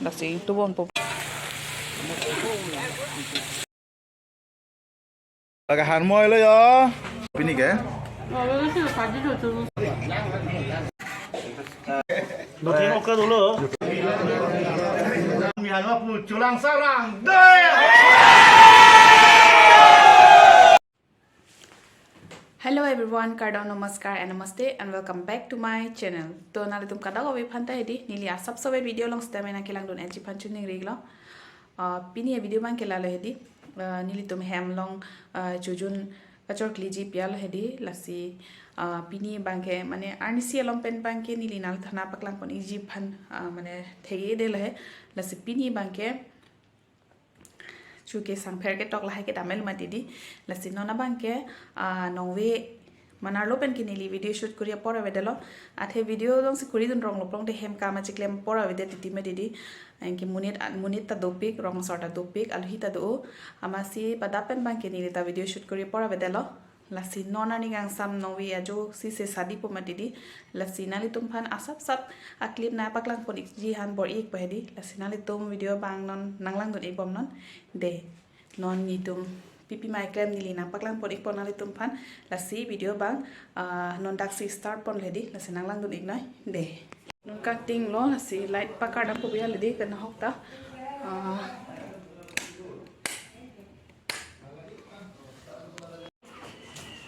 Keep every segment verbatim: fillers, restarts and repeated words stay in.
Lasi tubon po. Laga han moi lo yo. Pini ke? Dua tiga oke dulu. Mihan ma pu chulang sarang. Deh. Hello everyone, kardom, namaskar and namaste and welcome back to my channel. To nanglitum kadokave aphan ta hedi, neli asap sobe video along sitame nangkelangdun-etji aphan choningri lo. Ah, pini avideo abang ke lalo hedi, ah, nelitum hem along, ah, chojun kachorkleji pi lo hedi, lasi, ah, pini abang ke mane arnisi along pen abang ke neli nanglitum aphan paklang pon-ikji aphan, ah, mane thekdetlo he, lasi pini abang ke chu kesangpher ketok lahai kedam el mati di. Lasi non abang ke, ah, nongve Manarlo pen ke neli video shoot kori apor avedetlo. Athe video jongsi koridun rong lo pulote hem kam achiklem apor avedet titi mati di. Anke monit, monit ta dopik, rong asor ta dopik, alohi ta do. Amatsi pada pen abang ke neli ta video shoot kori apor avedetlo. Lasi non arni kangsam nongve ajo si se sadi po mati di. Lasi nanglitum aphan asap sap a-clip nangpaklang pon-ikji aphan bor-ipo hedi. Lasi nanglitum video abang non nanglangdun-ikbom non. Deh. Non netum pipi mai klem neli nangpaklang pon-ikpo nanglitum aphan. Lasi video abang, ah, non daksi start ponlo hedi. Lasi nanglangdun-iknoi. Deh. Non kangting lo, lasi light pakar dampo biya hedi, pen ahok ta. Ah.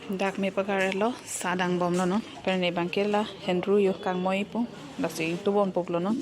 Dak me pakar lo, sa dangbomlo non. Perne abang ke la henru yo kangmoi pu. Lasi tubon poklo non.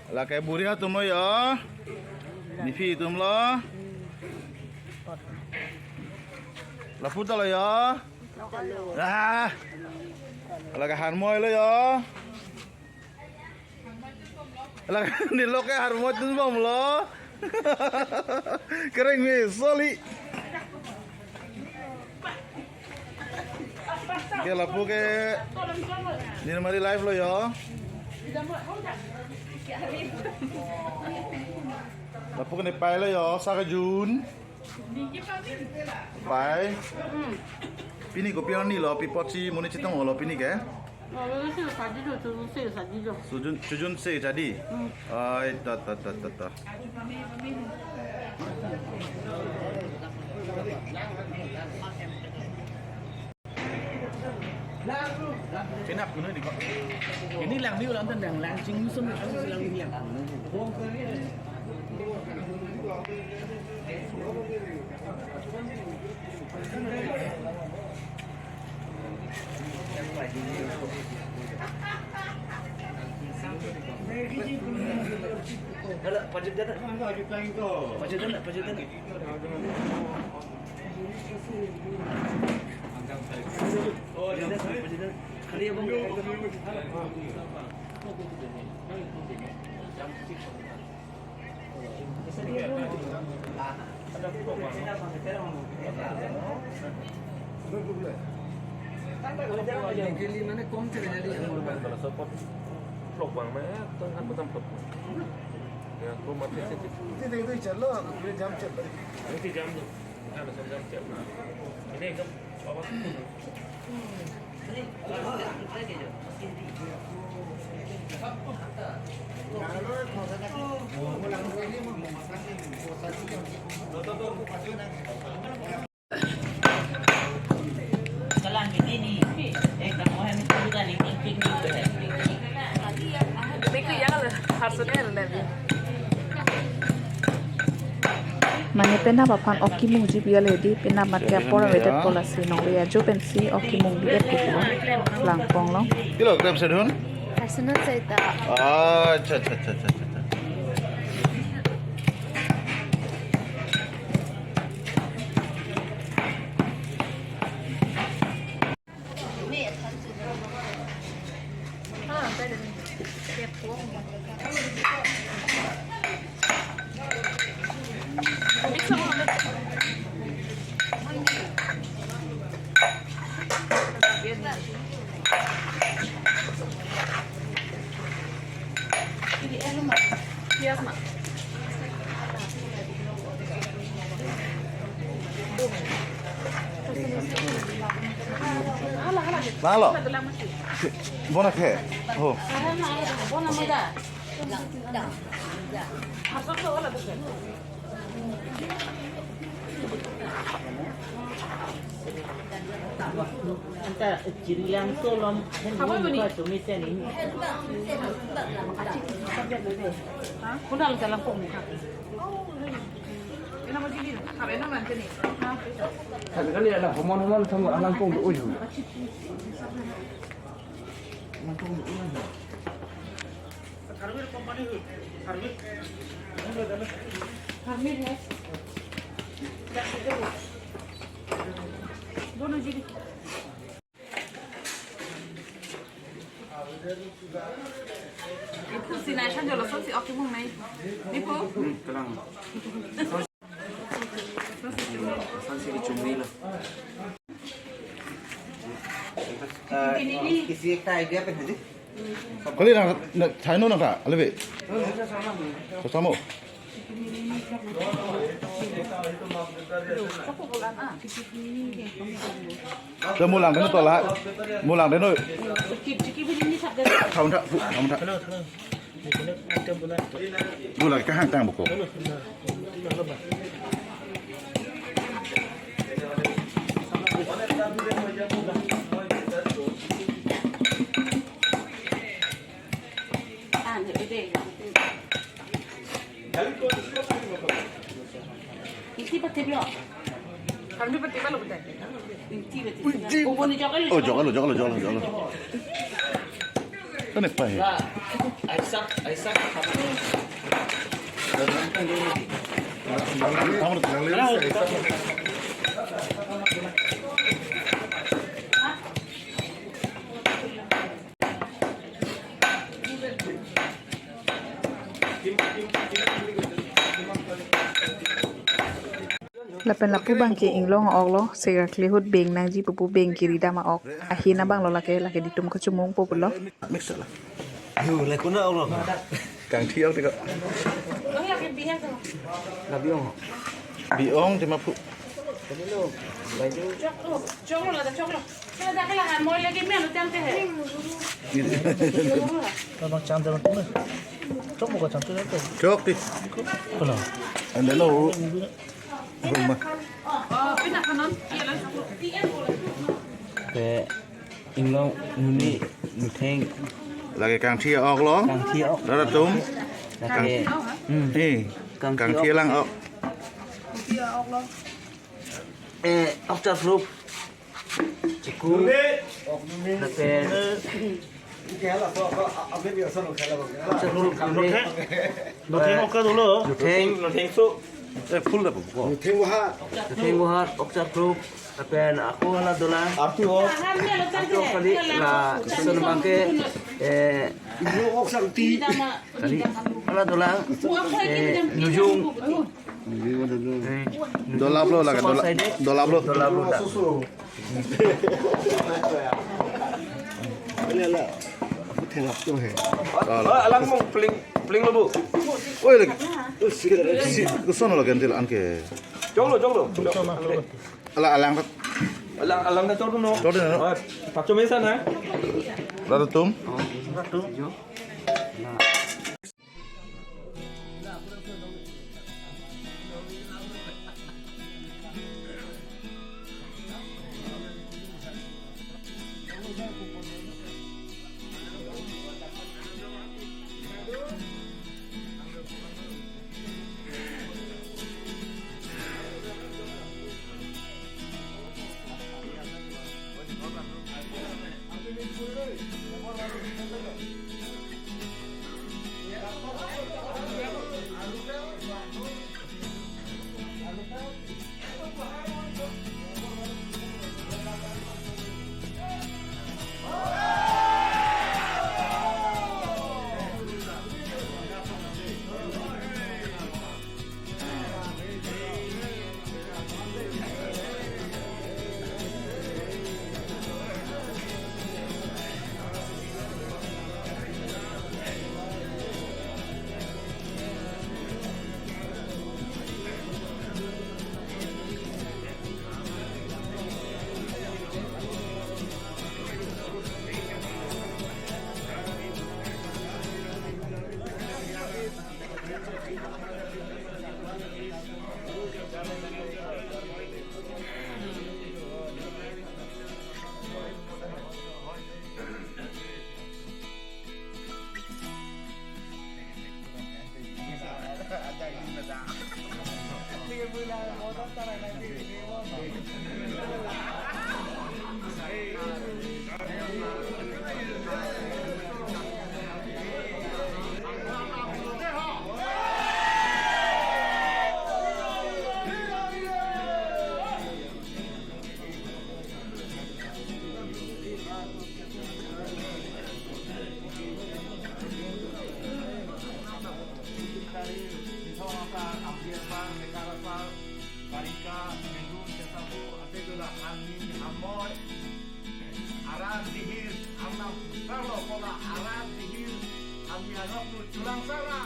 Lake buri atum lo yo. Nephi atum lo. Lapu ta lo yo. Ah. Lake han moi lo yo. Lake neli lo ke han moi tun bomlo. Kereng me soli. Ke lapu ke Nirmali live lo yo. Lapu ke ne pai lo yo, sa kejun. Pai. Pini kopi arni lo, pi apotsi monit chetong lo pini ke? Sujun, sujun se jadi. Ai, ta, ta, ta, ta, ta. Kenap kuno di kok. Ini lang di ulang tendang lang ching sun lang di lang. Hala, pajak dana. Pajak dana, pajak dana. Oh, pajak dana. Kali abang. Nangkeli mane kom chera jadi yang murba. Vlog bang me, tang kan betam vlog. Ya, ko mati sih. Itu itu chalo, jam chalo. Ini jam. Kan jam chalo. Ini jam apa? Mane penap aphan ok kimungji pi ale di, penap mate apor avedet ko, lasi nongle ajo pensi ok kimungji et ko, langpong long. Kilo gram sedun? Arsenal saita. Ah, acha, acha, acha, acha, acha. Nalo. Bona khe. Ho. Anta chiri lang so lom hen. Apa ni? Muka tumi seni. Kuna lang dalam pong muka. Ena mo jili, apa ena man seni? Kan kan ya lah, homon homon sama alang pong do uyu. Alang pong do uyu. Ipu si nai san jolo son si ok mung nai. Ipu. Hmm, tenang. San si kechumni lo. Eh, किसी एक का idea पे है जी? Kali na, na, chai no na ka, alebe. Sosamo. Te mulang kene tola, mulang kene. Thaun tha, thaun tha. Mulang kahang tang buko. Inti pati blo. Kami pati blo pati. Inti pati. Oh, jok lo, jok lo, jok lo, jok lo. Kan apa ya? Aisak, aisak. Lapen lapu abang ke inglong ok lo, sekar klehut beng nangji pupu beng kiri dam ok. Ahin abang lo lake, lake ditum kachumung po pulo. Mix la. Yu, le kuna ok lo. Kangthi ok tiko. Labi ong. Bi ong tema pu. Chok lo, chok lo, lada chok lo. Kala dak kala han moi lagi men lo tang te he. Abang cham te abang. Chok buka cham te te. Chok ti. Kala. Anda lo. Rumah. Oh, pina kanon. Iya lo. Pe inglong nuni nutheng. Lake kangthi ok lo. Kangthi ok. Lada tum. Lake. Hmm. Eh. Kangthi ok. Kangthi lang ok. Eh, after group. Chiku. Lapen. After group. Nutheng ok dolo. Nutheng. Nutheng so. Eh, full da po. Nutheng buhar. Nutheng buhar, after group. Lapen ako hala dolang. Arti ho. Ako kali la son abang ke, eh, Yo ok sang ti. Kali. Hala dolang. Eh, nujung. Eh, dolap lo lake, dolap, dolap lo. Dolap lo da. Ini ala. Aku tengok tu he. Ala. Oh, alang mong pling, pling lo bu. Oi lagi. Si, ke sono lagi antil anke. Jong lo, jong lo. Ala alang tat. Alang, alang ta chok no. Chok no. Oh, pacho mesa na. Lada tum. Secretary, Nithong asar, Amdi asar, Mekar asar, Barika, Mendun, Kesabu, Atedula, Angni, Amoy, Arat Dihir, Amnam Pusarlo, Kola, Arat Dihir, Amni Anoknu, Chulangsara,